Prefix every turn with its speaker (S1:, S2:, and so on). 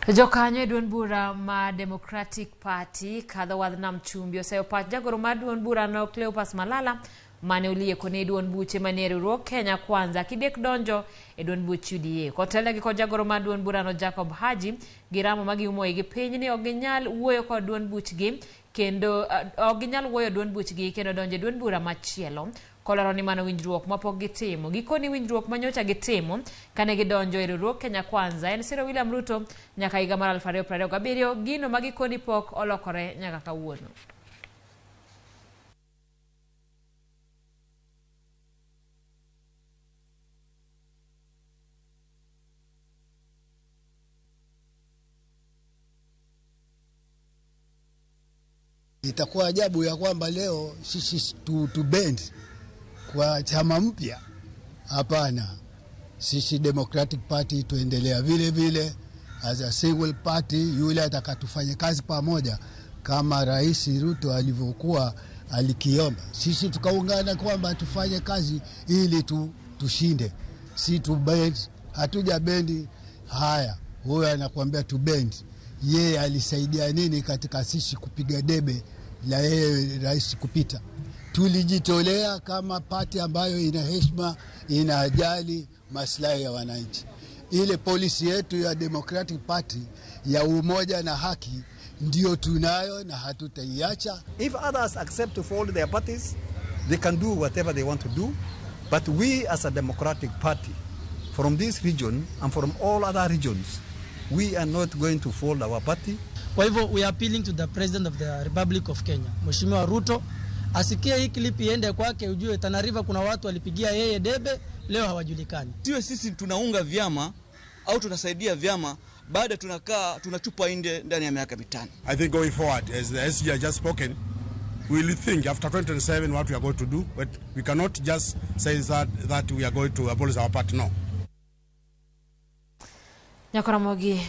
S1: Jokanyo e duond bura ma Democratic Party kadho wadh nam chumbi oseyo pach jagoro mar duond burano Cleopas Malala mane olieko ne duond buche manie riwruog Kenya Kwanza kidek donjo e duond buch UDA. Kotelnegi kod jagoro mar duond burano Jacob Haji giramo ma giumo igi piny ni ok ginyal wuoyo kod duond buchgi kendo ok ginyal wuoyo duond buchgi kendo donjo e duond bura machielo kolero ni mano winjruok mapok gitimo. Gikoni winjruok manyocha gitimo kane gidonjo e riwruog Kenya Kwanza en siro William Ruto nyaka higa mar 2027 gino ma gikoni pok olokore nyaka kawuono.
S2: Itakuwa ajabu ya kwamba leo sisi tu bend kwa chama mpya. Hapana, sisi Democratic Party tuendelea vile vile as a single party. Yule atakatufanya kazi pamoja kama Rais Ruto alivyokuwa alikiomba, sisi tukaungana kwamba tufanye kazi ili tushinde, si tubend. Hatuja bend. Haya, huyo anakuambia tubend, yeye alisaidia nini katika sisi kupiga debe la yeye rais kupita? Tulijitolea kama party ambayo ina heshima, inajali maslahi ya wananchi. Ile policy yetu ya Democratic Party ya umoja na haki ndio tunayo na hatutaiacha.
S3: If others accept to fold their parties, they can do whatever they want to do. But we as a Democratic Party, from this region and from all other regions, we are not going to fold our party.
S4: Kwa hivyo we are appealing to the President of the Republic of Kenya, Mheshimiwa Ruto, asikie hii clip iende kwake, ujue Tana River kuna watu walipigia yeye debe, leo hawajulikani.
S5: Siwe sisi tunaunga vyama au tunasaidia vyama, baada tunakaa tunatupa nje ndani ya miaka 5.
S6: I think going forward, as the SG has just spoken, we will think after 2027 what we are going to do, but we cannot just say that we are going to abolish our party. No.
S1: Nyakoramogi.